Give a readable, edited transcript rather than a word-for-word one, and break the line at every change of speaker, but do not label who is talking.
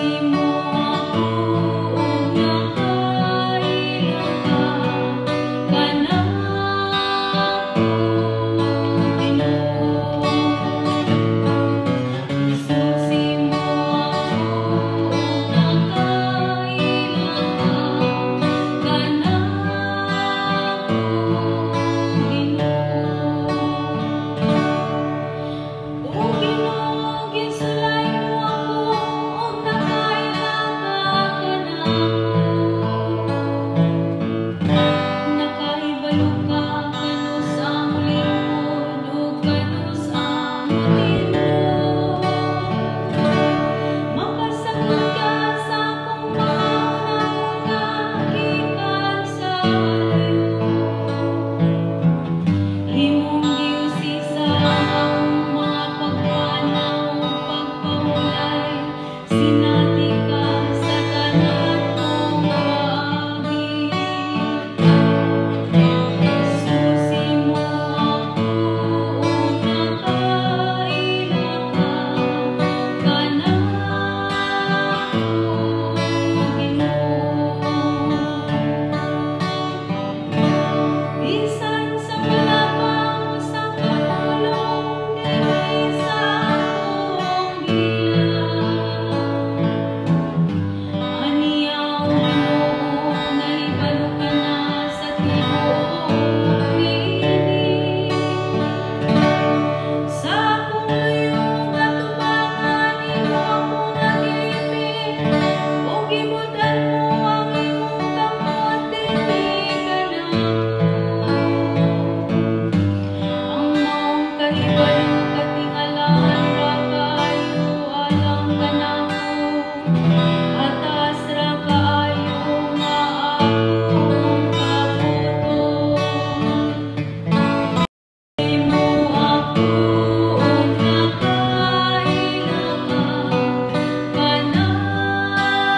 Susi mo ako ug nakaila ka kanako, Ginoo. Susi mo ako ug nakaila ka kanako, Ginoo. O Ginoo, gisulay mo ako ug nakaila ka kanako. Nakahibalo ka kanus-a molingkod ug kanus-a motindog. Makasagod ka sa akong mga huna-huna gikan sa layo. Imong giusisa ang akong mga pagpanaw ug pagpahulay. Sinati ka sa tanan kong paagi. Susi mo ako ug nakaila ka kanako, Ginoo. Bisan sa palapang usa ka pulong dinhi sa akong gilas. Aniya, o Ginoo, nahibalo ka na sa tibuok niini. Sa akong luyog, atubangan nimo ako nagilipit, ug gibot-an mo ang imong kamot dinhi kanako. Ang maong kahibalo katingalahan ra kaayo alang kanako. Atas ra kaayo nga akong kabuton. Mo ako ug nakaila ka kanako,